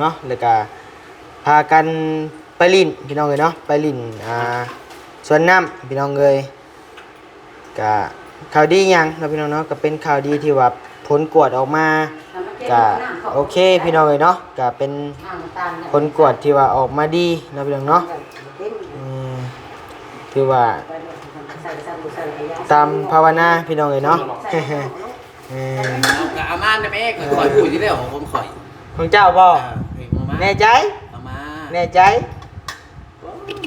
ເນາະ ແລ້ວກະພາກັນໄປຫຼິ້ນພີ່ນ້ອງເອີຍເນາະ ໄປຫຼິ້ນ ອ່າ ສວນນ້ຳພີ່ນ້ອງເອີຍ. ກະຂ່າວດີຫຍັງເນາະພີ່ນ້ອງເນາະ ກະເປັນຂ່າວດີທີ່ວ່າຜົນກວດອອກມາ ກະໂອເຄພີ່ນ້ອງເອີຍເນາະ ກະເປັນຜົນກວດທີ່ວ່າອອກມາດີເນາະພີ່ນ້ອງເນາະ. ອືມ ຖືວ່າຕາມພາວະນາພີ່ນ້ອງເອີຍເນາະ. ແມ່ນ ເອົາ ກະເອົາມານຳແມ່ ຂ້ອຍ ຂ້ອຍຜູ້ຢູ່ແລ້ວຂອງຂ້ອຍ ຂອງເຈົ້າບໍ່? ເອີ ເອົາມາ ແນ່ໃຈ? ເອົາມາ ແນ່ໃຈ?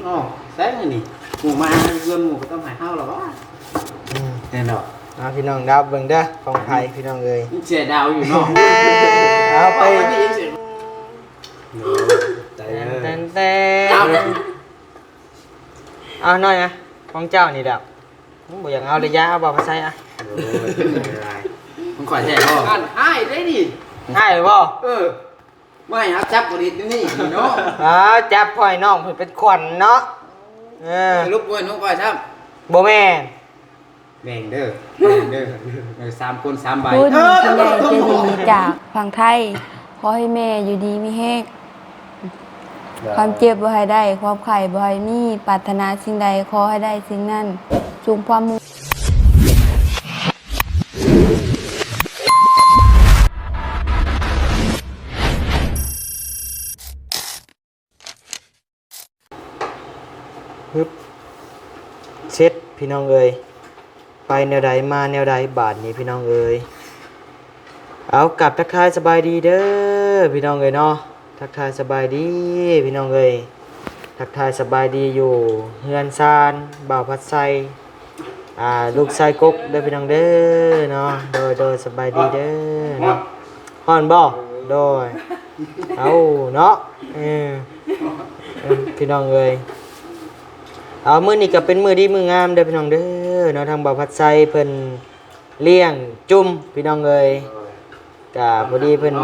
ໂອ້ ໃສ່ນີ້ ໝູ່ມາເຮືອນໝູ່ກໍຕ້ອງໃຫ້ເຮົາລະວະ. ອືມ ແນ່ນອນ. ເອົາ ພີ່ນ້ອງດາວເບິ່ງເດີ ຂອງໃຜພີ່ນ້ອງເອີຍ ເສຍດາວຢູ່ເນາະ. ເອົາໄປ ແຕ່ນ ແຕ່ນ ແຕ່ນ ເອົາ ເອົາໜ້ອຍນະ ຂອງເຈົ້ານີ້ແຫຼະ. ບໍ່ຢາກເອົາເລີຍ ຢ່າເອົາ ບໍ່ພາໄຊອະ. ໂອ້ຍ ຂອງຂ້ອຍແທ້ບໍ່? ອັນ ອ້າຍເດ້ນີ້ ອ້າຍບໍ່? ເອີ ບໍ່ໃຫ້ເຮົາຈັບບໍ່ດີນີ້ເນາະ. ເອີ ຈັບ ຂ້ອຍ ນ້ອງເພິ່ນເປັນຂວັນເນາະ. ເອີ ສະຫຼຸບບໍ່ໃຫ້ນ້ອງຂ້ອຍຊ້ຳ. ບໍ່ແມ່ນ ແບ່ງເດີ ແບ່ງເດີ ເອີ ສາມຄົນສາມໃບ. ບຸນ ເອີ ຜູ້ໃຫຍ່ໃຈດີຈາກຝັ່ງໄທ ຂໍໃຫ້ແມ່ຢູ່ດີມີແຮງ ຄວາມເຈັບບໍ່ໃຫ້ໄດ້ ຄວາມໄຂ້ບໍ່ໃຫ້ມີ ປາດຖະໜາສິ່ງໃດຂໍໃຫ້ໄດ້ສິ່ງນັ້ນ ສົມຄວາມມຸ່ງ ຮຶບ ເສັດພີ່ນ້ອງເອີຍ. ໄປແນວໃດມາແນວໃດບາດນີ້ພີ່ນ້ອງເອີຍ. ເອົາ ກາບທັກທາຍສະບາຍດີເດີພີ່ນ້ອງເອີຍເນາະ ທັກທາຍສະບາຍດີພີ່ນ້ອງເອີຍ ທັກທາຍສະບາຍດີຢູ່ເຮືອນຊານບ່າວພັດໄຊ ອ່າ ລູກຊາຍກົກເດີພີ່ນ້ອງເດີເນາະ. ໂດຍ ໂດຍ ສະບາຍດີເດີເນາະ. ຮ້ອນບໍ່? ໂດຍ ເອົາເນາະ ເອີ ເອີ ພີ່ນ້ອງເອີຍ ເອົາ ມື້ນີ້ກໍເປັນມື້ດີມື້ງາມເດີພີ່ນ້ອງເດີເນາະ ທາງບ່າວພັດໄຊເພິ່ນ ລ້ຽງຈຸ່ມພີ່ນ້ອງເອີຍ. ກະພໍດີເພິ່ນ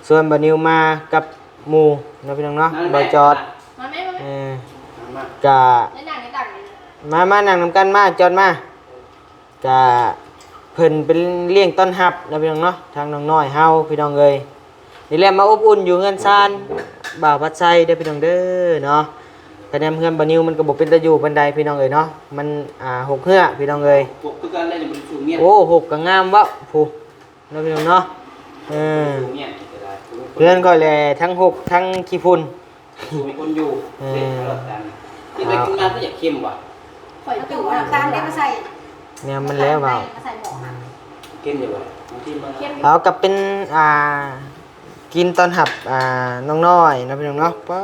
ຊວນບ່າວນິວມາກັບໝູ່ເນາະພີ່ນ້ອງເນາະ ບ່າວຈອດ ເອີ ກະມາ ມານັ່ງນຳກັນ ມາຈອດມາ. ກະເພິ່ນເປັນລ້ຽງຕ້ອນຮັບເນາະພີ່ນ້ອງເນາະ ທາງນ້ອງນ້ອຍເຮົາພີ່ນ້ອງເອີຍ. ນີ້ແຫຼະ ມາອົບອຸ່ນຢູ່ເຮືອນຊານບ່າວພັດໄຊເດີພີ່ນ້ອງເດີເນາະ. ພາຍໃນເຮືອນບ່າວນິວມັນກໍບໍ່ເປັນຕາຢູ່ປານໃດພີ່ນ້ອງເອີຍເນາະ ມັນ ອ່າ ຮົກເຮື້ອພີ່ນ້ອງເອີຍ. ຮົກຄືກັນແຫຼະ ຍັງບໍ່ໄດ້ສູບເຫງັດ. ໂອ້ ຮົກກໍງາມເວົ້າ ຜູ້ ເນາະພີ່ນ້ອງເນາະ. ເອີ ເຮືອນຂ້ອຍແຫຼະ ທັງຮົກທັງຂີ້ຝຸ່ນ ບໍ່ມີຄົນຢູ່. ເອີ ເຮັດຕະຫຼອດການ ກິນໄປກິນມາຄືຢາກເຄັມຫວະ. ຂ້ອຍ ເອົາ ຕູ້ນ້ຳຕານໄດ້ມາໃສ່ ແນວມັນແລ້ວເວົ້າ ມາໃສ່ໝໍ້ຫັ້ນ ເຄັມຢູ່ບໍ່? ເອົາ ກໍເປັນ ອ່າ ກິນຕ້ອນຮັບ ອ່າ ນ້ອງນ້ອຍເນາະພີ່ນ້ອງເນາະ. ປ້າ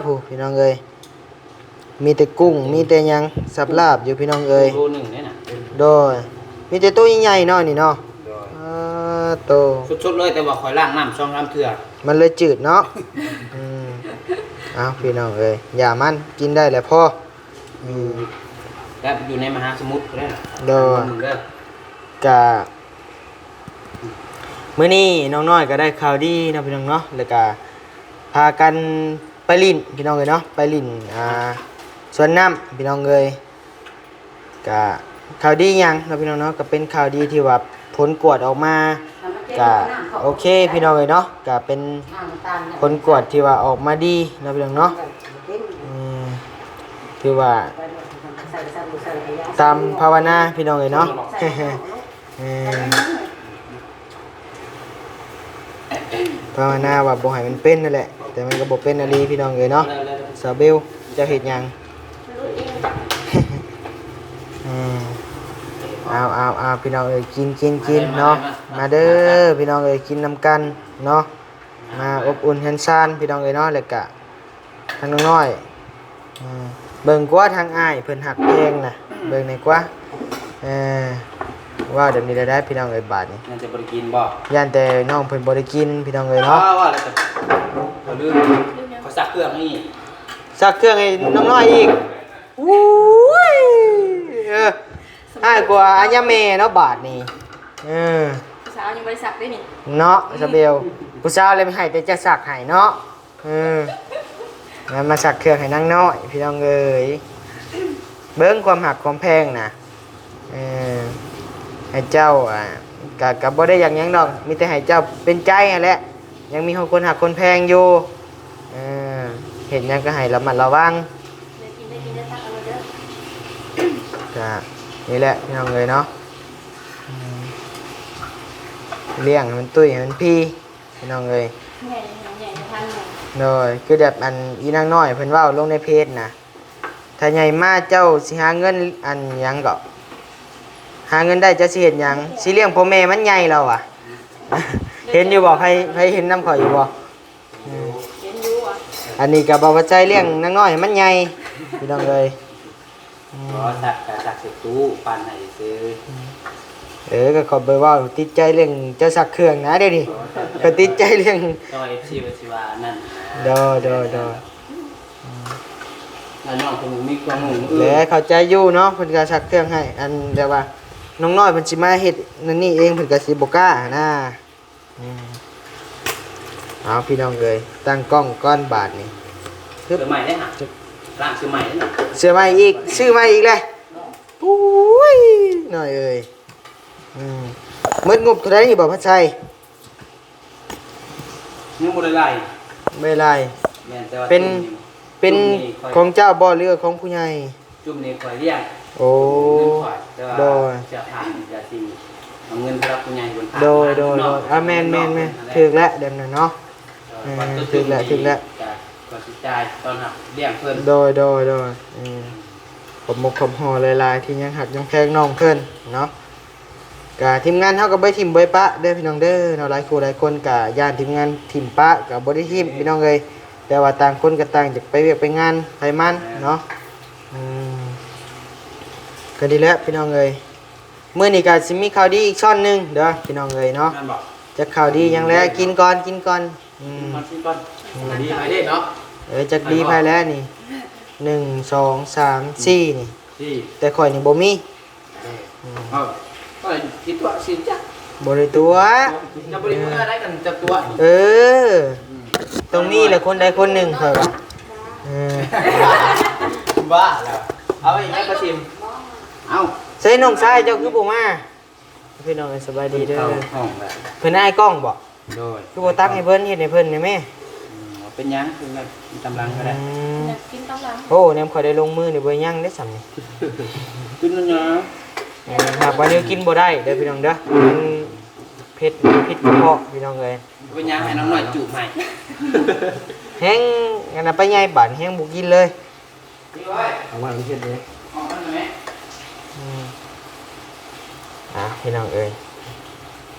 ຜູ້ ພີ່ນ້ອງເອີຍ ມີແຕ່ກຸ້ງ ມີແຕ່ຫຍັງ ສັບລາບຢູ່ພີ່ນ້ອງເອີຍ. ໂລໜຶ່ງເດ້ນະ. ໂດຍ ມີແຕ່ໂຕໃຫຍ່ໆເນາະນີ້ເນາະ. ໂດຍ ອ່າ ໂຕ ສົດໆເລີຍ ແຕ່ວ່າຂ້ອຍລ້າງນ້ຳສອງສາມເທື່ອ ມັນເລີຍຈືດເນາະ. ອືມ ເອົາ ພີ່ນ້ອງເອີຍ ຢ່າມັນ ກິນໄດ້ແຫຼະພໍ. ອືມ ແບບຢູ່ໃນມະຫາສະໝຸດພຸ້ນແຫຼະ. ໂດຍ ເດີ ກະ ມື້ນີ້ນ້ອງນ້ອຍກໍໄດ້ຂ່າວດີເນາະພີ່ນ້ອງເນາະ ແລ້ວກະພາກັນໄປຫຼິ້ນພີ່ນ້ອງເອີຍເນາະ ໄປຫຼິ້ນ ອ່າ ສວນນ້ຳພີ່ນ້ອງເອີຍ. ກະຂ່າວດີຫຍັງເນາະພີ່ນ້ອງເນາະ ກໍເປັນຂ່າວດີທີ່ວ່າຜົນກວດອອກມາ ກະໂອເຄພີ່ນ້ອງເອີຍເນາະ ກະເປັນຜົນກວດທີ່ວ່າອອກມາດີເນາະພີ່ນ້ອງເນາະ. ອືມ ຖືວ່າຕາມພາວະນາພີ່ນ້ອງເອີຍເນາະ. ເອີ ພາວະນາວ່າບໍ່ໃຫ້ມັນເປັນນັ້ນແຫຼະ ແຕ່ມັນກໍບໍ່ເປັນອີ່ຫຼີພີ່ນ້ອງເອີຍເນາະ. ສາວເບວ ເຈົ້າເຮັດຫຍັງ? ເອີ ເອົາ ເອົາ ເອົາ ພີ່ນ້ອງເອີຍ ກິນ ກິນ ກິນເນາະ. ມາເດີພີ່ນ້ອງເອີຍ ກິນນຳກັນເນາະ. ມາອົບອຸ່ນເຮືອນຊານພີ່ນ້ອງເອີຍເນາະ ແລ້ວກະ ທາງນ້ອງນ້ອຍ ເອີ ເບິ່ງກວ່າທາງອ້າຍເພິ່ນຮັກແພງນະ ເບິ່ງແດ່ກວ່າ. ເອີ ເວົ້າແບບນີ້ໄດ້ ພີ່ນ້ອງເອີຍ ບາດນີ້ ຢ້ານແຕ່ບໍ່ໄດ້ກິນບໍ່? ຢ້ານແຕ່ນ້ອງເພິ່ນບໍ່ໄດ້ກິນພີ່ນ້ອງເອີຍເນາະ. ເອີ ວ່າແລ້ວກໍລືມ ຂໍຊັກເຄື່ອງໃຫ້ອີກ ຊັກເຄື່ອງໃຫ້ນ້ອງນ້ອຍອີກ. ໂອ້ຍ ເອີ ຮ້າຍກວ່າອາຍາແມ່ເນາະບາດນີ້. ເອີ ຜູ້ສາວຍັງບໍ່ໄດ້ຊັກເດ້ນີ້ເນາະ ສາວເບວ. ຜູ້ສາວເລີຍໃຫ້ແຕ່ເຈົ້າຊັກໃຫ້ເນາະ. ເອີ ມາ ມາຊັກເຄື່ອງໃຫ້ນາງນ້ອຍພີ່ນ້ອງເອີຍ. ເບິ່ງຄວາມຮັກຄວາມແພງນະ. ເອີ ໃຫ້ເຈົ້າ ອ່າ ກະ ກະບໍ່ໄດ້ຢາກຫຍັງດອກ ມີແຕ່ໃຫ້ເຈົ້າເປັນໃຈຫັ້ນແຫຼະ. ຍັງມີຄົນຮັກຄົນແພງຢູ່. ເອີ ເຮັດຫຍັງກໍໃຫ້ລະມັດລະວັງ. ໄດ້ກິນ ໄດ້ກິນ ໄດ້ຕັກເອົາໂລດເດີ. ກະນີ້ແຫຼະພີ່ນ້ອງເອີຍເນາະ ອືມ ລ້ຽງໃຫ້ມັນຕຸ້ຍໃຫ້ມັນພີ ພີ່ນ້ອງເອີຍ. ໃຫຍ່ ໃຫຍ່ທັນເນາະ. ໂດຍ ຄືແບບອັນອີນາງນ້ອຍເພິ່ນເວົ້າລົງໃນເພຈນະ ຖ້າໃຫຍ່ມາເຈົ້າຊິຫາເງິນອັນຫຍັງເກາະ ຫາເງິນໄດ້ເຈົ້າຊິເຮັດຫຍັງ? ຊິລ້ຽງພໍ່ແມ່ມັນໃຫຍ່ລາວວ່າ. ເຫັນຢູ່ບໍ່? ໃຜ ໃຜເຫັນນຳຂ້ອຍຢູ່ບໍ່? ເຫັນຢູ່ ອືມ ເຫັນຢູ່ ອັນນີ້ກໍບໍ່ວ່າໃຈລ້ຽງນາງນ້ອຍໃຫ້ມັນໃຫຍ່ ພີ່ນ້ອງເອີຍ. ອືມ ບໍ່ ສັກກະສັກໃສ່ຕູ້ປັ່ນໃຫ້ຊື່. ເອີ ກໍຂ້ອຍບໍ່ເວົ້າ ຕິດໃຈເລື່ອງເຈົ້າຊັກເຄື່ອງນະດຽວນີ້. ອໍ ຂ້ອຍຕິດໃຈເລື່ອງ ຕໍ່ ເອັຟຊີ ວ່າຊິວ່າອັນນັ້ນ. ໂດຍ ໂດຍ ໂດຍ. ອືມ ແລ້ວນ້ອງເພິ່ນມີຄວາມຮູ້ ແລະ ເຂົ້າໃຈຢູ່ເນາະ ເພິ່ນກໍຊັກເຄື່ອງໃຫ້ ອັນແບບວ່ານ້ອງນ້ອຍເພິ່ນຊິມາເຮັດນັ້ນນີ້ເອງ ເພິ່ນກໍຊິບໍ່ກ້າຫັ້ນນາ. ອືມ ເອົາ ພີ່ນ້ອງເອີຍ ຕັ້ງກ້ອງກ່ອນບາດນີ້. ເສື້ອໃໝ່ເດ້ຫະ ລ້າງເສື້ອໃໝ່ເດ້ນະ. ເສື້ອໃໝ່ອີກ ຊື້ໃໝ່ອີກແຫຼະ. ໂອ້ຍ ນ້ອຍເອີຍ. ອືມ ໝົດງົບເທົ່າໃດນີ້ບໍ່ ພັດໄຊ? ຍັງບໍ່ໄດ້ໄລ່ ບໍ່ໄດ້ໄລ່. ແມ່ນ ແຕ່ວ່າເປັນ ຈຸ່ມນີ້ ເປັນ ຈຸ່ມນີ້ຂ້ອຍ ຂອງເຈົ້າບໍ່ ຫຼືຂອງຜູ້ໃຫຍ່? ຈຸ່ມນີ້ຂ້ອຍລ້ຽງ. ໂອ້ ເງິນຂ້ອຍ ແຕ່ວ່າ ໂດຍ ເສື້ອຜ້ານີ້ກະຊິເອົາເງິນຜູ້ຫຼັກຜູ້ໃຫຍ່ເພິ່ນຝາກ ໂດຍ ມາ ໂດຍ ເນາະ ໂດຍ. ອ່າ ແມ່ນ ແມ່ນ ແມ່ນ ແມ່ນ ຖືກແລ້ວ ແບບນັ້ນເນາະ. ເອີ ເອີ ຖືກແລ້ວ ຖືກແລ້ວ ກະ ກະຊິຈ່າຍຕ້ອນຮັບລ້ຽງເພິ່ນ. ໂດຍ ໂດຍ ໂດຍ. ອືມ ຂອບມົກຂອບຫໍ່ຫຼາຍໆ ທີ່ຍັງຮັກຍັງແພງນ້ອງເພິ່ນເນາະ. ກະທີມງານເຮົາກໍບໍ່ໄດ້ຖິ້ມບໍ່ໄດ້ປະເດີພີ່ນ້ອງເດີເນາະ. ຫຼາຍຄູ່ຫຼາຍຄົນກະຢ້ານທີມງານຖິ້ມປະ ກໍບໍ່ໄດ້ຖິ້ມພີ່ນ້ອງເອີຍ ແຕ່ວ່າຕ່າງຄົນກໍຕ່າງຈາກໄປວຽກໄປງານໃຜມັນເນາະ. ອືມ ກໍດີແລ້ວພີ່ນ້ອງເອີຍ. ມື້ນີ້ກໍຊິມີຂ່າວດີອີກຊ່ອນໜຶ່ງເດີພີ່ນ້ອງເອີຍເນາະ. ແມ່ນບໍ່? ຈັກຂ່າວດີຫຍັງແຫຼະ ກິນກ່ອນ ກິນກ່ອນ. ອືມ ກິນກ່ອນ ກິນກ່ອນ. ອືມ ດີໃຜເດ້ເນາະ. ເອີ ຈັກດີໃຜແຫຼະນີ້ ໜຶ່ງ ສອງ ສາມ ສີ່ ນີ້ ສີ່ ແຕ່ຂ້ອຍນີ້ບໍ່ມີ. ເອີ ອືມ ເອົ້າ ຂ້ອຍຊິຕົວະຊິຈັກ ບໍ່ໄດ້ຕົວະ. ຈະບໍ່ໄດ້ເມືອໄດ້ກັນຈະຕົວະ. ເອີ ອືມ ຕ້ອງມີແຫຼະ ຄົນໃດຄົນໜຶ່ງຂ້ອຍວ່າ. ເອີ ບ້າແລ້ວ. ເອົາໄວ້ໃຫ້ປະຊິມ. ເອົ້າ ໃສ່ນ້ອງຊາຍເຈົ້າຄືບໍ່ມາ? ພີ່ນ້ອງເອີຍ ສະບາຍດີເດີ. ເພິ່ນເຂົ້າຫ້ອງແລ້ວ ເພິ່ນອາຍກ້ອງບໍ່? ໂດຍ ຄືບໍ່ຕັກໃຫ້ເພິ່ນ ເຮັດໃຫ້ເພິ່ນແດ່ແມ່. ອືມ ເອົາ ເປັນຫຍັງ ກິນຕາມຫຼັງກໍໄດ້. ອືມ ຢາກກິນຕາມຫຼັງ. ໂອ້ ແນມຂ້ອຍໄດ້ລົງມືນີ້ບໍ່ຍັງເດ້ສ່ຳນີ້. ກິນມັນຫຍັງ? ເອີ ຫາກວ່າແນວກິນບໍ່ໄດ້ເດີພີ່ນ້ອງເດີ ມັນເຜັດ ມັນຜິດກະເພາະພີ່ນ້ອງເອີຍ. ເປັນຫຍັງ ໃຫ້ນ້ອງນ້ອຍຈູບໃຫ້ ແຮງອັນນັ້ນໄປໃຫຍ່ບາດແຮງບໍ່ກິນເລີຍ. ເອົາໄວ້ມັນເຮັດເດ້. ອືມ ອ່າ ພີ່ນ້ອງເອີຍ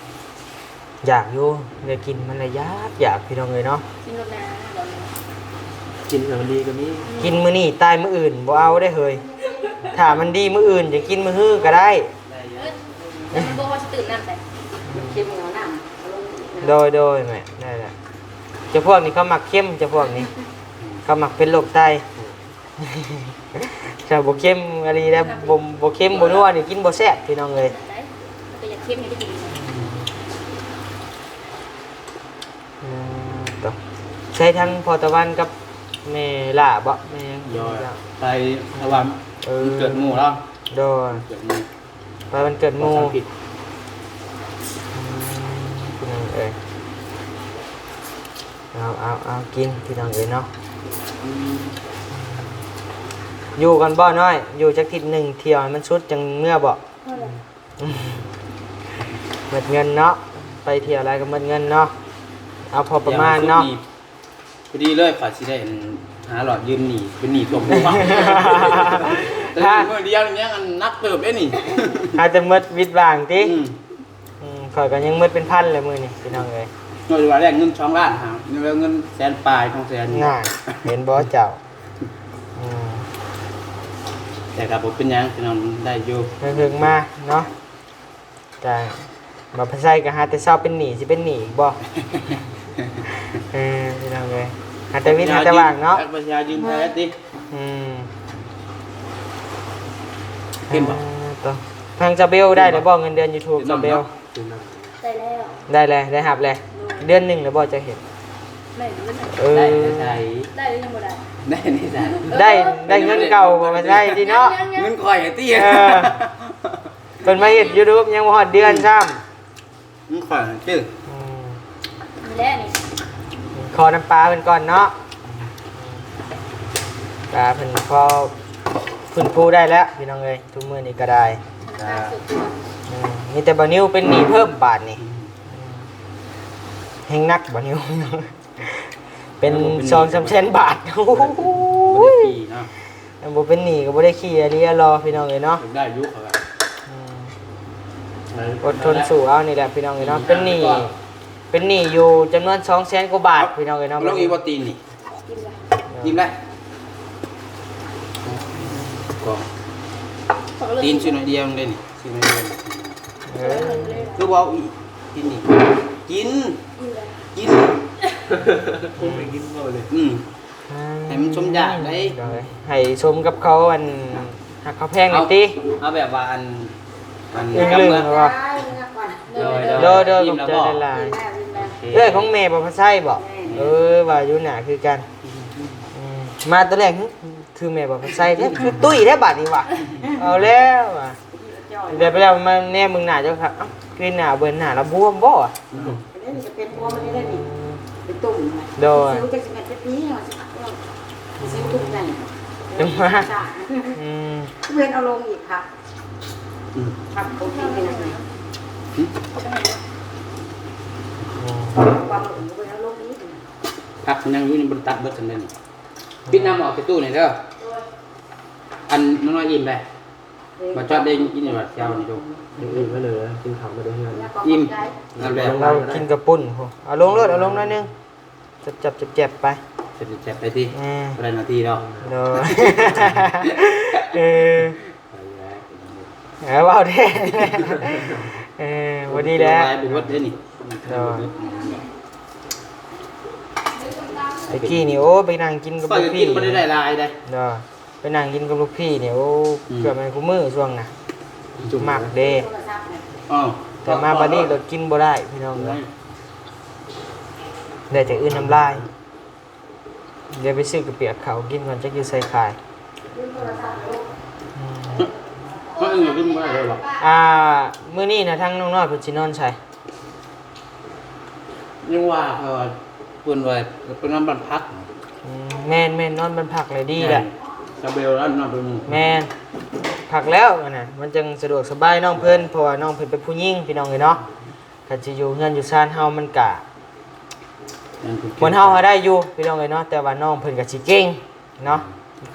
ຢາກຢູ່ ໄດ້ກິນມັນລະຢາກ ຢາກພີ່ນ້ອງເອີຍເນາະ. ກິນໂລດນາ ກິນແລ້ວມັນດີກໍມີ. ກິນມື້ນີ້ຕາຍມື້ອື່ນບໍ່ເອົາເດ້ເຮີຍ. ຖ້າມັນດີມື້ອື່ນຈະກິນມື້ຮືກໍໄດ້. ໄດ້ຢູ່ ແຕ່ມັນບໍ່ພໍຊິຕື່ມນ້ຳໃສ່ ເຄັມເອົານ້ຳ ໂດຍ ໂດຍ ແມ່ ໄດ້ລະ. ເຈົ້າພວກນີ້ເຂົາມັກເຄັມ ເຈົ້າພວກນີ້ ເຂົາມັກເປັນໂລກໄຕ. ຖ້າບໍ່ເຄັມອີ່ຫຼີແລ້ວ ບໍ່ ບໍ່ເຄັມບໍ່ນົວນີ້ກິນບໍ່ແຊບພີ່ນ້ອງເອີຍ. ແຕ່ຢາກເຄັມນີ້ໄດ້ກິນ. ອືມ ໂຕ ໃຊ້ທັງພໍ່ຕາວັນກັບແມ່ຫຼ້າບໍ່ ແມ່ຫຍັງ? ໂດຍ ໄປຕາວັນ. ເອີ ເກີດໝູ່ລາວ. ໂດຍ ເກີດໝູ່. ໄປວັນເກີດໝູ່. ອືມ ພີ່ນ້ອງເອີຍ ເອົາ ເອົາ ເອົາ ກິນພີ່ນ້ອງເອີຍເນາະ. ອືມ ຢູ່ກ່ອນບໍ່ນ້ອຍ ຢູ່ຈັກທິດໜຶ່ງ ທ່ຽວໃຫ້ມັນສຸດຈັ່ງເມືອບໍ່? ໝົດເງິນເນາະ ໄປທ່ຽວຫຼາຍກໍໝົດເງິນເນາະ. ເອົາພໍປະມານເນາະ. ພໍດີເລີຍ ຂ້ອຍຊິໄດ້ ອັນ ຫາຫຼອດຢືມໜີ້ ເປັນໜີ້ຖ້ວມຫົວ. ມື້ດຽວນີ້ຍັງ ອັນ ໜັກເຕີບເດ້ນີ້. ຫາແຕ່ໝົດວິດຫວ່າງຕິ? ອືມ ອືມ ຂ້ອຍກໍຍັງໝົດເປັນພັນແຫຼະມື້ນີ້ ພີ່ນ້ອງເອີຍ. ນ້ອຍວ່າແລກເງິນສອງລ້ານຫາ ຍັງເຫຼືອເງິນແສນປາຍ ສອງແສນ. ນັ້ນ ເຫັນບໍ່ເຈົ້າ? ອືມ ແຕ່ກໍບໍ່ເປັນຫຍັງ ພີ່ນ້ອງ ໄດ້ຢູ່ ເພິ່ງໆມາເນາະ. ກະ ບໍ່ພາໄຊກໍຫາແຕ່ເຊົາເປັນໜີ້ ຊິເປັນໜີ້ອີກບໍ່? ເອີ ພີ່ນ້ອງເອີຍ ຫາແຕ່ວິດຫາແຕ່ຫວ່າງເນາະ. ຈັກວ່າຊິຫາຢືມໃຜຕິ? ອືມ ເຫັນບໍ່? ອ່າ ໂຕ ທາງຊາເບວໄດ້ແລ້ວບໍ່ ເງິນເດືອນຢູທູບ ຊາເບວ? ໄດ້ແລ້ວ ໄດ້ແລ້ວ ໄດ້ຮັບແລ້ວ. ໂດຍ ເດືອນໜຶ່ງແລ້ວບໍ່ ຈະເຫັນ? ໄດ້ເດືອນໜຶ່ງ. ເອີ ໄດ້ໃນໃສ? ໄດ້ຫຼືຍັງບໍ່ໄດ້? ໄດ້ໃນໃສ? ເອີ ໄດ້ ໄດ້ເງິນເກົ່າບໍ່ພາໄຊຕິເນາະ? ຍັງໆ ເງິນຂ້ອຍຕິ. ເອີ ເພິ່ນມາເຮັດຢູທູບຍັງບໍ່ຮອດເດືອນຊ້ຳ. ອືມ ມັນຂ້ອຍຊື່ ອືມ ນີ້ແຫຼະນີ້ ຂໍນ້ຳປາເພິ່ນກ່ອນເນາະ ປາເພິ່ນພໍຟື້ນຟູໄດ້ແລ້ວພີ່ນ້ອງເອີຍ ທຸກມື້ນີ້ກໍໄດ້ ອືມ ມີແຕ່ບ່າວນິວເປັນໜີ້ເພີ່ມບາດນີ້ ແຮງໜັກບ່າວນິວ ເປັນ ເອີ ບໍ່ເປັນໜີ້ ສອງສາມແສນບາດ ບໍ່ໄດ້ ບໍ່ໄດ້ຂີ່ເນາະ ບໍ່ເປັນໜີ້ກໍບໍ່ໄດ້ຂີ່ ອາລີອາລໍພີ່ນ້ອງເອີຍເນາະ ໄດ້ຢູ່ ອືມ ເອີ ອົດທົນສູ້ເອົານີ້ແຫຼະພີ່ນ້ອງເອີຍເນາະ ອືມ ເປັນໜີ້ ເປັນໜີ້ຢູ່ຈຳນວນສອງແສນກວ່າບາດພີ່ນ້ອງເອີຍເນາະ ເອົາລົງອີກບໍ່ຕີນນີ້ ກິນລະ ອີ່ມລະ ກໍ ກິນລະ ຕີນຊິໜ້ອຍດຽວເດ້ນີ້ ຊິໜ້ອຍດຽວ ເອີ ຄືເວົ້າອີກ ກິນນີ້ ກິນ ກິນ ຄົນໄປກິນເວົ້າເລີຍ ອືມ ໃຫ້ມັນສົມຢາກໄດ໋ ໂດຍ ໃຫ້ສົມກັບເຂົາ ອັນ ຮັກເຂົາແພງນີ້ຕິ ເອົາແບບວ່າ ອັນ ອັນ ເອີ ກຳເມືອ ໂດຍ ໂດຍ ໂດຍ ຂໍໃຈຫຼາຍໆ ເອື້ອຍຂອງແມ່ບໍ່ພາໄຊບໍ? ເອີ ວ່າຢູ່ໜ້າຄືກັນ ອືມ ມາຕອນແລກ ຄືແມ່ບໍ່ພາໄຊແທ້ ຄືຕຸ້ຍແທ້ບາດນີ້ຫວາ ເອົາແລ້ວຫວາ ແລ້ວໄປແລ້ວມາແນມເບິ່ງໜ້າເຈົ້າ ເອົ້າ ຄືໜ້າເບິ່ງໜ້າລະບວມບໍ່ຫວາ ອືມ ອັນນີ້ຈະເປັນບວມອັນນີ້ແຫຼະນີ້ ເປັນຕຸ່ມນະ ໂດຍ ຊິວຈັກຊິແມ່ນເປັນນີ້ ຊິວທຸກໃຫຍ່ ຈັ່ງວ່າ ອືມ ເຫັນເອົາລົງອີກຄັກ ອືມ ຄັກຄົນທີ່ເປັນອັນນີ້ ອືມ ຄວາມລົງເອົາລົງອີກ ຜັກມັນຍັງຢູ່ ຍັງບໍ່ໄດ້ຕັດເບິດຊັ້ນເດ້ນີ້ ປິດນ້ຳອອກຈາກຕູ້ນີ້ເດີ ໂດຍ ອັນນ້ອຍໆອີ່ມໄດ໋. ບໍ່ຈອດໄດ້ກິນຢູ່ວ່າແຊວນີ້ດູ ອີ່ມແລ້ວເດີ ກິນເຂົ້າມາແຕ່ເຮືອນ ອີ່ມ ແລ້ວ ເຮົາກິນກະປຸ້ນພຸ້ນ ເອົາລົງໂລດ ເອົາລົງໜ້ອຍໜຶ່ງ ຈັບໆແຈບໆໄປ ແຈບໆໄປຕິ ເອີ ບໍ່ໄດ້ໜ້າທີ່ດອກ ໂດຍ ເອີ ເອີ ເວົ້າແທ້ ເອີ ບໍ່ດີແລ້ວ ບໍ່ເບິດເດ້ນີ້ ໂດຍ ແຕ່ກີ້ນີ້ ໂອ້ ໄປນັ່ງກິນກັບລູກພີ່ ຂ້ອຍກໍກິນບໍ່ໄດ້ຫຼາຍເດ້ ໂດຍ ໄປນັ່ງກິນກັບລູກພີ່ນີ້ ໂອ້ ອືມ ເກືອບແມ່ນຄູ່ມື້ຊ່ວງນະ ມັກເດ້ ອ້າວ ແຕ່ມາບັດນີ້ລະກິນບໍ່ໄດ້ພີ່ນ້ອງເອີຍ ໄດ້ແຕ່ອື່ນນ້ຳລາຍ ດຽວໄປຊື້ກະປຽກເຂົ້າກິນກ່ອນ ຈັກຢູ່ໃສຂາຍ ອືມ ເຂົາເອີ້ນວ່າກິນບໍ່ໄດ້ເລີຍບໍ່? ອ່າ ມື້ນີ້ນະ ທາງນ້ອງນ້ອຍເພິ່ນຊິນອນໃສ? ຍັງວ່າ ເຂົາວ່າ ເພິ່ນວ່າໄປນອນບ້ານພັກ ອືມ ແມ່ນໆ ນອນບ້ານພັກແຫຼະດີແຫຼະ ແມ່ນ ສະເບວແລ້ວນອນເປັນໝູ່ ແມ່ນ ພັກແລ້ວຫັ້ນນະ ມັນຈັ່ງສະດວກສະບາຍນ້ອງເພິ່ນ ເພາະວ່ານ້ອງເພິ່ນເປັນຜູ້ຍິງພີ່ນ້ອງເອີຍເນາະ ຄັນຊິຢູ່ເຮືອນຢູ່ຊານເຮົາມັນກະ ແມ່ນ ຄົນເກັ່ງ ເຮົາຫາໄດ້ຢູ່ພີ່ນ້ອງເອີຍເນາະ ແຕ່ວ່ານ້ອງເພິ່ນກະຊິເກັ່ງ ເນາະ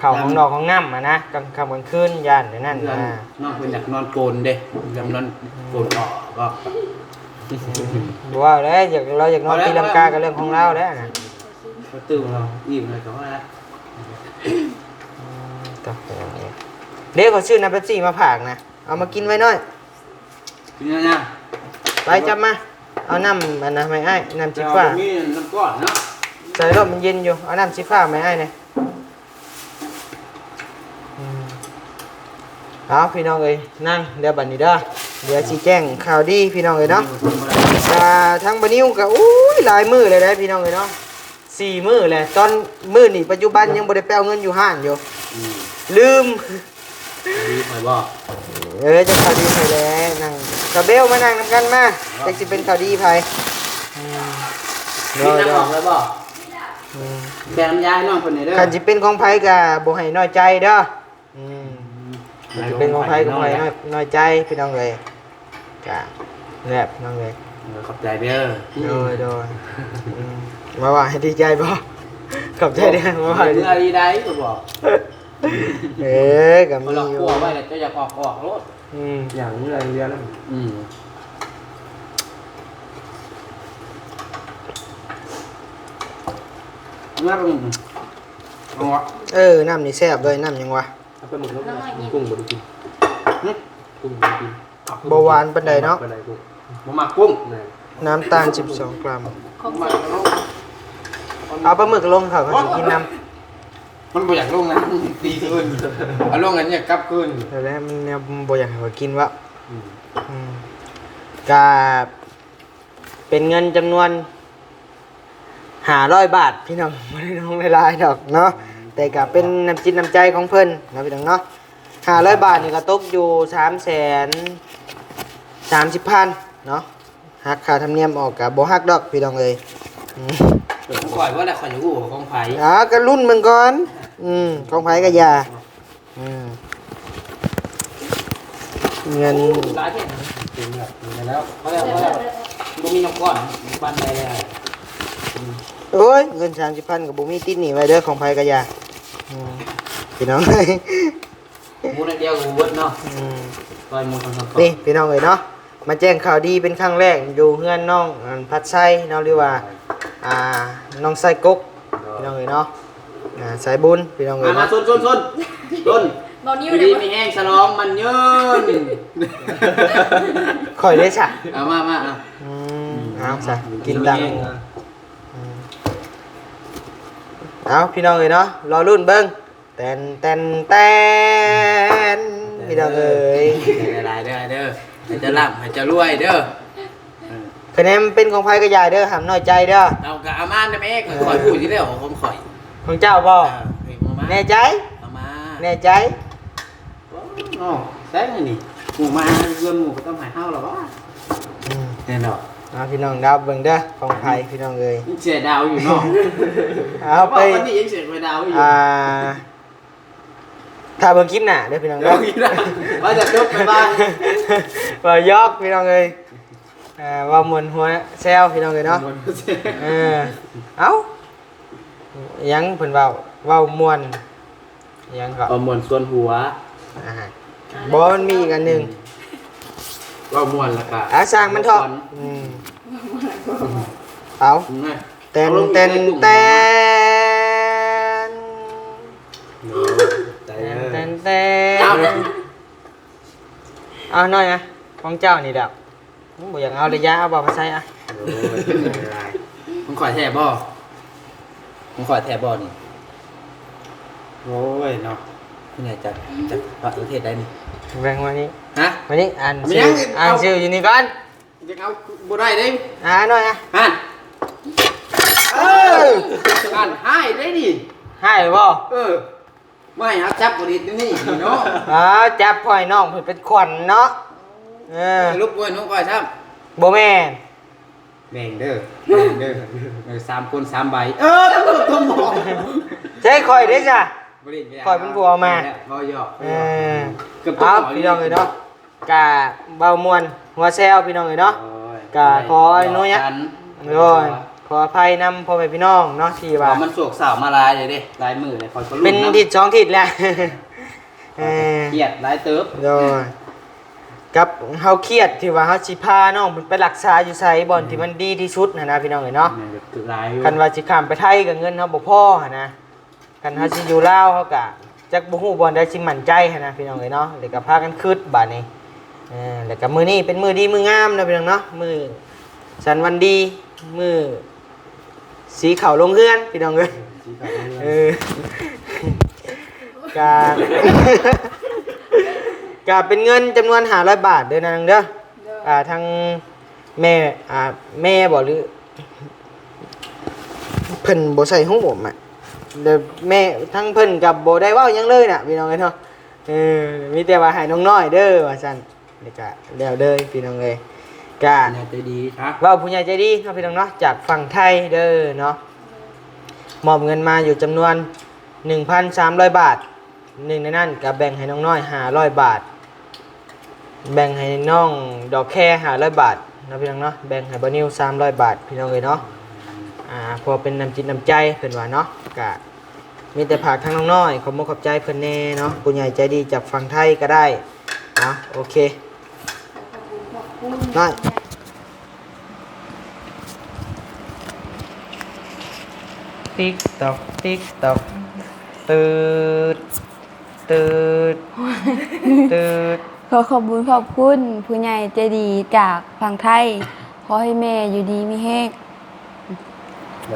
ເຂົ້າຫ້ອງນອກຫ້ອງນ້ຳຫັ້ນນະ ກາງຄ່ຳກາງຄືນ ຢ້ານແນວນັ້ນນະ ນ້ອງເພິ່ນຢາກນອນໂກນເດ້ ຢາກນອນໂກນອອກ ອືມ ບໍ່ວ່າແຫຼະ ຢາກ ລາວຢາກນອນຕີລັງກາກໍເລື່ອງຂອງລາວແຫຼະນະ ກະຕື່ມເຮົາອີ່ມແລ້ວກໍພໍແລ້ວ ອືມ ເດ້ ເຂົາຊື້ນ້ຳເປັບຊີມາຝາກນະ ເອົາມາກິນໄວ້ໜ້ອຍ ກິນຫຍັງ? ໄປ ຈັບມາ ເອົານ້ຳອັນນັ້ນໃຫ້ອ້າຍ ນ້ຳສີຟ້າ ມີນ້ຳກ້ອນເນາະ ໃສ່ລົດ ມັນເຢັນຢູ່ ເອົານ້ຳສີຟ້າໃຫ້ອ້າຍແດ່ ອືມ ເອົາ ພີ່ນ້ອງເອີຍ ນັ່ງເດີບັດນີ້ເດີ ດຽວຊິແຈ້ງຂ່າວດີພີ່ນ້ອງເອີຍເນາະ ກະທາງບ່າວນິວກະ ໂອ້ຍ ຫຼາຍມື້ແລ້ວເດ້ພີ່ນ້ອງເອີຍເນາະ ສີ່ມື້ແລ້ວ ຕອນມື້ນີ້ປັດຈຸບັນຍັງບໍ່ໄດ້ໄປເອົາເງິນຢູ່ຮ້ານຢູ່ ອືມ ລືມ ດີຂ້ອຍບໍ່? ເອີ ເຈົ້າຂ່າວດີຂ້ອຍແຫຼະ ນັ່ງ ສາວເບວມານັ່ງນຳກັນມາ ຈັກຊິເປັນຂ່າວດີໃຜ ອືມ ມີນ້ຳອອກແລ້ວບໍ່? ອືມ ແບ່ງນ້ຳຢາໃຫ້ນ້ອງເພິ່ນແດ່ເດີ ຄັນຊິເປັນຂອງໃຜກະບໍ່ໃຫ້ນ້ອຍໃຈເດີ ອືມ ອືມ ຄັນຊິເປັນຂອງໃຜກໍບໍ່ໃຫ້ນ້ອຍ ນ້ອຍໃຈພີ່ນ້ອງເອີຍ ກະແບບນັ້ນເລີຍ ເອີ ຂອບໃຈເດີ ໂດຍ ໂດຍ ອືມ ວ່າ ວ່າໃຫ້ດີໃຈບໍ່? ຂອບໃຈເດີ ວ່າ ເມື່ອດີໃດກໍບອກ ເອີ ກໍມີຢູ່ ເຂົາລັກກົວໄວ້ແລ້ວ ເຈົ້າຢາກອອກ ອອກໂລດ ອືມ ຢ່າງເມື່ອເດືອນ ອືມ ເມື່ອ ເອີ ນ້ຳນີ້ແຊບເລີຍ ນ້ຳຫຍັງວະ? ເອົາປາໝຶກລົງ ໜໍ່ໄມ້ ກຸ້ງບໍ່ໄດ້ກິນ ຫຶ? ກຸ້ງບໍ່ໄດ້ກິນ ບໍ່ຫວານປານໃດເນາະ ບໍ່ມັກປານໃດກຸ້ງ ບໍ່ມັກກຸ້ງ ແມ່ນ ນ້ຳຕານສິບສອງກຣາມ ບໍ່ມັກ ເອົາປາໝຶກລົງ ເຂົາກໍຊິກິນນຳ ມັນບໍ່ຢາກລົງນະ ຕີຄືນ ເອົາລົງອັນນີ້ກັບຄືນ ແລ້ວແຫຼະ ມັນແນວບໍ່ຢາກໃຫ້ຂ້ອຍກິນວະ ອືມ ອືມ ກະ ເປັນເງິນຈຳນວນຫ້າຮ້ອຍບາດພີ່ນ້ອງ ບໍ່ໄດ້ລວມຫຼາຍໆດອກເນາະ ແຕ່ກະເປັນນ້ຳຈິດນ້ຳໃຈຂອງເພິ່ນເນາະພີ່ນ້ອງເນາະ ຫ້າຮ້ອຍບາດນີ້ກະຕົກຢູ່ສາມແສນສາມສິບພັນເນາະ ຫັກຄ່າທຳນຽມອອກກະບໍ່ຫັກດອກພີ່ນ້ອງເອີຍ ອືມ ເອີ ຂ້ອຍວ່າແລ້ວ ຂ້ອຍຢາກຮູ້ວ່າຂອງໃຜ. ອ່າ ກໍລຸ້ນເບິ່ງກ່ອນ. ອືມ ຂອງໃຜກໍຢ່າ. ອືມ ເງິນຫຼາຍແທ້ນະ ເຕັມແລ້ວ ພໍແລ້ວ ພໍແລ້ວ ບໍ່ມີນ້ຳກ້ອນ ປັນໄດ້ແລ້ວ. ໂອ້ຍ ເງິນສາມສິບພັນກໍບໍ່ມີ ຕິດໜີ້ໄວ້ເດີ ຂອງໃຜກໍຢ່າ. ອືມ ພີ່ນ້ອງ ໝູ່ໜ້ອຍດຽວກໍບໍ່ເບິດເນາະ. ອືມ ຊ່ອຍໝູ່ສອງສາມ ນີ້ພີ່ນ້ອງເອີຍເນາະ ມາແຈ້ງຂ່າວດີເປັນຄັ້ງແລກ ຢູ່ເຮືອນນ້ອງ ອັນ ພັດໄຊເນາະ ຫຼືວ່າ ອ່າ ນ້ອງໄຊກົກ ພີ່ນ້ອງເອີຍເນາະ. ອ່າ ສາຍບຸນ ພີ່ນ້ອງເອີຍ ມາ ເນາະ ຊົນ ຊົນ ຊົນ ຊົນ ເບົານິວ ຢູ່ດີມີແຮງ ສະຫຼອງໝັ້ນຍືນ. ຂ້ອຍເດ້ຊະ ເອົາ ມາ ມາ ເອົາ ອືມ ເອົາຊະ ກິນຕາມ. ເອົາ ພີ່ນ້ອງເອີຍເນາະ ລໍລຸ້ນເບິ່ງ ແຕ່ນ ແຕ່ນ ແຕ່ນ ພີ່ນ້ອງເອີຍ ໃຫ້ຫຼາຍໆເດີ ໃຫ້ເຈົ້າລ່ຳ ໃຫ້ເຈົ້າລວຍເດີ. ຄະແນນເປັນຂອງໃຜກໍຢ່າເດີ ຫ້າມນ້ອຍໃຈເດີ. ເອົາ ກໍເອົາມານຳແມ່ ຂ້ອຍ ຂ້ອຍຮູ້ຢູ່ແລ້ວຂອງຂ້ອຍ. ຂອງເຈົ້າບໍ່? ເອີ ເອົາມາ ແນ່ໃຈ? ເອົາມາ ແນ່ໃຈ? ໂອ້ ເນາະ ໃສ່ນີ້ ໝູ່ມາເຮືອນໝູ່ກໍຕ້ອງໃຫ້ເຮົາລະວະ. ອືມ ແນ່ນອນ. ເອົາ ພີ່ນ້ອງດາວເບິ່ງເດີ ຂອງໃຜ ພີ່ນ້ອງເອີຍ ຍັງເສຍດາວຢູ່ເນາະ. ເອົາ ໄປ ເວົ້າອັນນີ້ຍັງເສຍດາວຢູ່. ອ່າ ຖ້າເບິ່ງຄລິບໜ້າເດີພີ່ນ້ອງເດີ ວ່າຈະຈົບໄປບ້ານ ເວົ້າຢອກພີ່ນ້ອງເອີຍ. ເອີ ເວົ້າມ່ວນຫົວແຊວພີ່ນ້ອງເອີຍເນາະ. ເອີ ເອົ້າ ຫຍັງເພິ່ນເວົ້າ ເວົ້າມ່ວນ ຫຍັງກໍ ເວົ້າມ່ວນຊວນຫົວ. ອ່າ ບໍ່ ມັນມີອີກອັນໜຶ່ງ ເວົ້າມ່ວນແລ້ວກໍ ອ່າ ຊ່າງມັນເຖາະ. ອືມ ເອົາ ແຕ່ນ ແຕ່ນ ແຕ່ນ ແຕ່ນ ແຕ່ນ ເອົາໜ້ອຍນະ ຂອງເຈົ້ານີ້ແຫຼະ ບໍ່ຢາກເອົາລະ ຢ່າເອົາ ເອົາມາໃສ່ອະ. ໂອ້ຍ ຂອງຂ້ອຍແທ້ບໍ່? ຂອງຂ້ອຍແທ້ບໍ່ນີ້? ໂອ້ຍເນາະ ຜູ້ໃຫຍ່ຈັກ ຈັກປະເທດໃດນີ້? ແບ່ງມານີ້ ຮະ? ມານີ້ ອ່ານຊື່ ອ່ານຊື່ຢູ່ນີ້ກ່ອນ. ຍັງເອົາບໍ່ໄດ້ເດ້ ອ່າ ໜ້ອຍນະ ຫັ້ນ ເອີ ຫັ້ນ ຮ້າຍເດ້ນີ້ ຮ້າຍບໍ່? ເອີ ບໍ່ໃຫ້ເຮົາຈັບບໍລິດນີ້ເນາະ. ອ່າ ຈັບ ຂ້ອຍ ນ້ອງເພິ່ນເປັນຂວັນເນາະ. ເອີ ສະຫຼຸບບໍ່ແມ່ນຂອງຂ້ອຍຊ້ຳ ບໍ່ແມ່ນ. ແບ່ງເດີ ແບ່ງເດີ ເອີ ສາມຄົນສາມໃບ. ເອີ ຕົວໝໍ ໃຊ່ ຂ້ອຍເດ້ຊະ ຂ້ອຍເປັນຜູ້ເອົາມາ. ເວົ້າຢອກ ເອີ ເກືອບຕົວໝໍ ພີ່ນ້ອງເອີຍເນາະ. ກະເວົ້າມ່ວນຫົວແຊວພີ່ນ້ອງເອີຍເນາະ. ໂອ້ຍ ກະຂໍອະນຸຍາດ ໂດຍ ຂໍອະໄພນຳພໍ່ແມ່ພີ່ນ້ອງເນາະ ທີ່ວ່າ ວ່າມັນໂສກເສົ້າມາຫຼາຍເດ້ ຫຼາຍມື້ແລ້ວ ຂ້ອຍກໍລຸ້ນນຳ ເປັນທິດສອງທິດແລ້ວ. ເອີ ຄຽດຫຼາຍເຕີບ ໂດຍ ກັບເຮົາຄຽດທີ່ວ່າເຮົາຊິພານ້ອງເພິ່ນໄປລັກສາຢູ່ໃສ ບ່ອນທີ່ມັນດີທີ່ສຸດຫັ້ນນະ ພີ່ນ້ອງເອີຍເນາະ. ແມ່ນ ຫຼາຍຢູ່ ຄັນວ່າຊິຂ້າມໄປໄທກໍເງິນເຮົາບໍ່ພໍຫັ້ນນະ. ຄັນເຮົາຊິຢູ່ລາວ ເຮົາກະຈັກບໍ່ຮູ້ບ່ອນໃດຊິໝັ້ນໃຈຫັ້ນນະ ພີ່ນ້ອງເອີຍເນາະ. ແລ້ວກະພາກັນຄຶດບາດນີ້ ເອີ ແລ້ວກະມື້ນີ້ເປັນມື້ດີມື້ງາມເນາະ ພີ່ນ້ອງເນາະ ມື້ສັນວັນດີ ມື້ສີເຂົ້າລົງເຮືອນ ພີ່ນ້ອງເອີຍ. ເອີ ກະ ກະເປັນເງິນຈຳນວນຫ້າຮ້ອຍບາດເດີນາງເດີ. ອ່າ ທາງ ແມ່ ອ່າ ແມ່ບໍ ຫຼື ເພິ່ນບໍ່ໃສ່ຫຸ້ມອະ ແລ້ວແມ່ ທາງເພິ່ນກໍບໍ່ໄດ້ເວົ້າຫຍັງເລີຍນະ ພີ່ນ້ອງເອີຍເນາະ. ເອີ ມີແຕ່ວ່າໃຫ້ນ້ອງນ້ອຍເດີວ່າຊັ້ນ ແລ້ວກະແລ້ວເລີຍ ພີ່ນ້ອງເອີຍ. ກະ ຜູ້ໃຫຍ່ໃຈດີ ເວົ້າຜູ້ໃຫຍ່ໃຈດີເນາະ ພີ່ນ້ອງເນາະ ຈາກຝັ່ງໄທເດີເນາະ ມອບເງິນມາຢູ່ຈຳນວນໜຶ່ງພັນສາມຮ້ອຍບາດ. ໜຶ່ງໃນນັ້ນກໍແບ່ງໃຫ້ນ້ອງນ້ອຍຫ້າຮ້ອຍບາດ ແບ່ງໃຫ້ນ້ອງດອກແຄຫ້າຮ້ອຍບາດເນາະ ພີ່ນ້ອງເນາະ ແບ່ງໃຫ້ບ່າວນິວສາມຮ້ອຍບາດ ພີ່ນ້ອງເອີຍເນາະ. ອ່າ ເພື່ອເປັນນ້ຳຈິດນ້ຳໃຈເພິ່ນວ່າເນາະ ກະມີແຕ່ຝາກທາງນ້ອງນ້ອຍ ຂອບມຸກຂອບໃຈເພິ່ນແດ່ເນາະ ຜູ້ໃຫຍ່ໃຈດີຈາກຝັ່ງໄທກໍໄດ້ເນາະ. ໂອເຄ ໄດ້ ຕິກຕອກ ຕິກຕອກ ຂອຂອບບຸນຂອບຄຸນຜູ້ໃຫຍ່ໃຈດີຈາກຝັ່ງໄທ. ຂໍໃຫ້ແມ່ຢູ່ດີມີແຮງ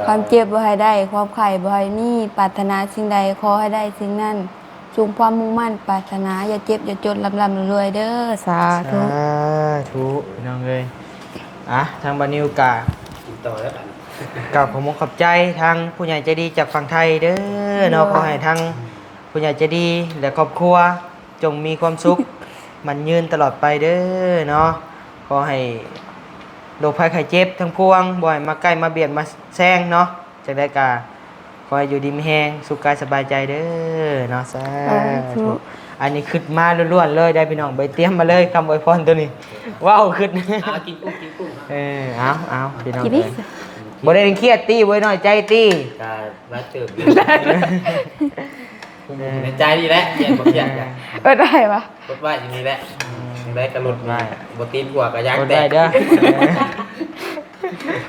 ຄວາມເຈັບບໍ່ໃຫ້ໄດ້ ຄວາມໄຂ້ບໍ່ໃຫ້ມີ ປາດຖະໜາສິ່ງໃດຂໍໃຫ້ໄດ້ສິ່ງນັ້ນ ສົມຄວາມມຸ່ງໝັ້ນປາດຖະໜາ ຢ່າເຈັບຢ່າຈົນ ລ່ຳໆລວຍໆເດີ ສາທຸ ສາທຸ ພີ່ນ້ອງເອີຍ. ອ່ະ ທາງບ່າວນິວກະ ກິນຕໍ່ແລ້ວ ກາບຂອບມຸກຂອບໃຈທາງຜູ້ໃຫຍ່ໃຈດີຈາກຝັ່ງໄທເດີເນາະ ໂດຍ ຂໍໃຫ້ທາງຜູ້ໃຫຍ່ໃຈດີ ແລະ ຄອບຄົວ ຈົ່ງມີຄວາມສຸກ ໝັ້ນຍືນຕະຫຼອດໄປເດີເນາະ. ຂໍໃຫ້ໂລກໄພໄຂ້ເຈັບທັງປວງ ບໍ່ໃຫ້ມາໃກ້ມາບຽດມາແຊງເນາະ. ຈັ່ງໃດກໍຂໍໃຫ້ຢູ່ດີມີແຮງ ສຸກກາຍສະບາຍໃຈເດີເນາະ. ສາທຸ. ອັນນີ້ຄຶດມາລ້ວນໆເລີຍໄດ໋ພີ່ນ້ອງ ບໍ່ໄດ້ຕຽມມາເລີຍ ຄຳອວຍພອນໂຕນີ້ ເວົ້າຄຶດ. ເອົາກິນກຸ້ງ ກິນກຸ້ງ. ເອີ ເອົາໆ ພີ່ນ້ອງ ກິນອີກ. ບໍ່ໄດ້ເປັນຄຽດຕິ ບໍ່ໄດ້ນ້ອຍໃຈຕິ? ກໍຫຼາຍເຕີບຢູ່ ໃນໃຈນີ້ແຫຼະ ຄຽດບໍ່ຄຽດກໍ ເອີ ໄດ້ວະ ກົດໄວ້ຢູ່ນີ້ແຫຼະ. ຈັ່ງໃດກໍຫຼຸດໄວ້ ບໍ່ຕີນຜົວກໍຢ່າງແຕກເດີ.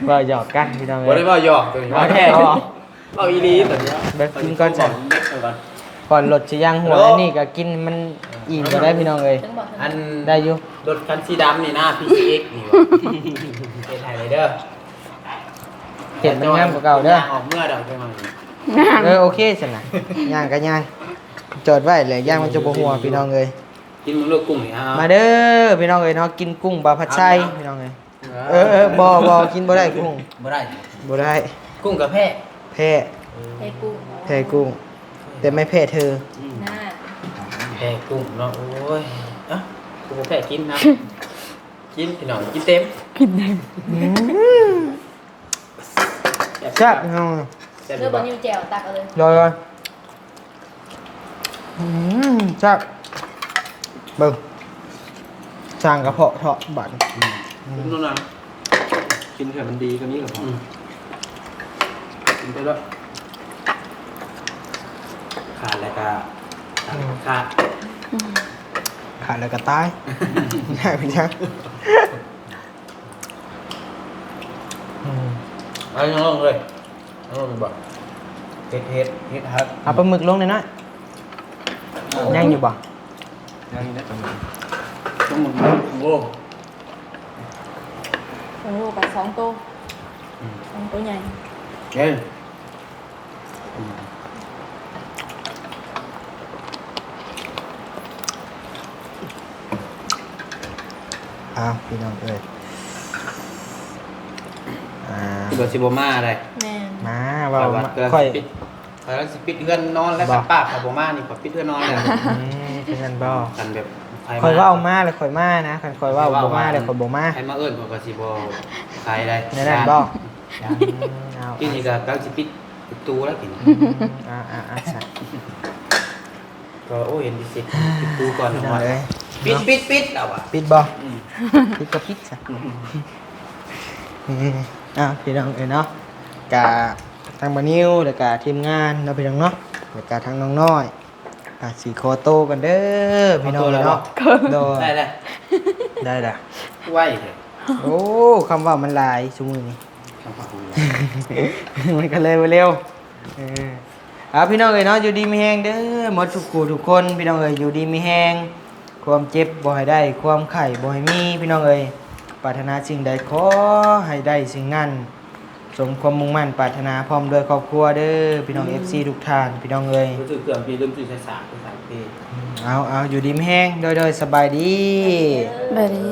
ເວົ້າຫຍອກກັນພີ່ນ້ອງເອີຍ ບໍ່ໄດ້ເວົ້າຫຍອກ ຕົວນີ້ເວົ້າແທ້ ເວົ້າອີ່ຫຼີຕົວນີ້. ເບິ່ງກິນກ່ອນຊັ້ນ ກ່ອນລົດຊິຢ່າງຫົວ. ອັນນີ້ກໍກິນມັນອີ່ມກໍໄດ້ພີ່ນ້ອງເອີຍ. ອັນ ໄດ້ຢູ່ ລົດຄັນສີດຳນີ້ນະ ພີຊີເອັກນີ້ຫວາ ເຮັດໃຫ້ເດີ ເຮັດມັນງາມກວ່າເກົ່າເດີ. ອອກເມືອດອກຈັງໜ້ອຍ. ເອີ ໂອເຄຊັ້ນນະ ຍ່າງກໍຍ່າງ ຈອດໄວ້ແຫຼະ ຢ້ານມັນຈະບໍ່ຮົ່ວພີ່ນ້ອງເອີຍ. ກິນເບິ່ງລູກກຸ້ງນີ້ ເອົາ ມາເດີພີ່ນ້ອງເອີຍເນາະ ກິນກຸ້ງບ່າວພັດໄຊ ເອົາ ພີ່ນ້ອງເອີຍ. ເອີໆ ບໍ່ໆ ກິນບໍ່ໄດ້ກຸ້ງ ບໍ່ໄດ້ ບໍ່ໄດ້ ກຸ້ງກໍແພ້ ແພ້ ແພ້ກຸ້ງ ແພ້ກຸ້ງ ແຕ່ໄມ່ແພ້ເທີ ອືມ ນະ ແພ້ກຸ້ງເນາະ. ໂອ້ຍ ເອົ້າ ກູບໍ່ແພ້ກິນນະ ກິນພີ່ນ້ອງ ກິນເຕັມ ກິນເຕັມ. ອືມ ແຊບ ແຊບ ພີ່ນ້ອງ ແຊບ ເລືອກບໍ່ ບໍ່? ນິ້ວແຈ່ວ ຕັກເອົາເລີຍ ລອຍໆ. ອືມ ແຊບ ເບິ່ງ ສ້າງກະເພາະເທາະບາດນີ້. ອືມ ອືມ ກິນເທື່ອມັນດີກວ່ານີ້ກະເພາະ ອືມ ກິນໄປແລ້ວ ຂາດແລ້ວກະ ອືມ ຂາດ ຂາດແລ້ວກະຕາຍ ໄດ້ເປັນຫຍັງ? ອືມ ເອົາຍັງລົງເລີຍ ຍັງລົງຢູ່ບໍ່? ເຮັດ ເຮັດ ເຮັດຮັກ ເອົາປາໝຶກລົງໜ້ອຍໆ. ຍັງຢູ່ບໍ່? ຍັງຢູ່ເດ້ປາໝຶກ ປາໝຶກ ໂອ້ ໂອ້ ປາສອງໂຕ ອືມ ສອງໂຕໃຫຍ່ ເອີ. ອ້າວ ພີ່ນ້ອງເອີຍ ອ່າ ຄິດວ່າຊິບໍ່ມາໄດ໋ ແມ່ນ ມາ ເວົ້າ ຂ້ອຍວ່າ ມາ ຂ້ອຍ ຂ້ອຍຊິປິດ ຂ້ອຍຊິປິດເຮືອນນອນແລ້ວ ບໍ່ ຄັນປ້າຂ້ອຍບໍ່ມານີ້ ຂ້ອຍປິດເຮືອນນອນແລ້ວ. ອືມ ເປັນຊັ້ນບໍ່? ຄັນແບບ ຂ້ອຍເວົ້າມາແລ້ວຂ້ອຍມານະ ຄັນຂ້ອຍເວົ້າບໍ່ມາແລ້ວຂ້ອຍບໍ່ມາ ໃຜມາເອີ້ນຂ້ອຍກໍຊິບໍ່ໄປໄດ໋ ແນວນັ້ນບໍ່? ອືມ ເອົາ ກິນນີ້ກໍກຳລັງຊິປິດປະຕູແລ້ວກິນ ອືມ ອ່າໆໆ ຊະ ກໍ ໂອ້ ເຫັນພິເສດ ປິດປະຕູກ່ອນ ພີ່ນ້ອງເອີຍ ປິດ ປິດ ປິດ ລາວວ່າ ປິດບໍ່? ອືມ ປິດກໍປິດຊະ ອືມ ອືມ ອ້າວ ພີ່ນ້ອງເອີຍເນາະ ກະທາງບ່າວນິວ ແລ້ວກະທີມງານເນາະ ພີ່ນ້ອງເນາະ ແລ້ວກະທາງນ້ອງນ້ອຍ ອາ ຊິຂໍໂຕກ່ອນເດີພີ່ນ້ອງເນາະ ຂໍໂຕແລ້ວບໍ່? ໂດຍ ໄດ້ແລ້ວ ໄດ້ແລ້ວ ໄວແທ້ ໂອ້ ຄຳເວົ້າມັນຫຼາຍຊຸມື້ນີ້ ຄຳເວົ້າມັນຫຼາຍ ມັນກໍເລີຍບໍ່ເລັວ ເອີ ເອົາ ພີ່ນ້ອງເອີຍເນາະ ຢູ່ດີມີແຮງເດີ ໝົດທຸກຜູ້ທຸກຄົນ ພີ່ນ້ອງເອີຍ ຢູ່ດີມີແຮງ ຄວາມເຈັບບໍ່ໃຫ້ໄດ້ ຄວາມໄຂ້ບໍ່ໃຫ້ມີ ພີ່ນ້ອງເອີຍ ປາດຖະໜາສິ່ງໃດຂໍໃຫ້ໄດ້ສິ່ງນັ້ນ ສົມຄວາມມຸ່ງໝັ້ນປາດຖະໜາ ພ້ອມດ້ວຍຄອບຄົວເດີ ພີ່ນ້ອງ ອືມ ເອັຟຊີ ທຸກທ່ານ ພີ່ນ້ອງເອີຍ ບໍ່ຊື້ເຄື່ອງ ພີ່ລືມຊື້ສາຍສາກ ສາຍສາກ ພີ່ ເອົາ ເອົາ ຢູ່ດີມີແຮງ ໂດຍ ໂດຍ ສະບາຍດີ ສະບາຍດີ.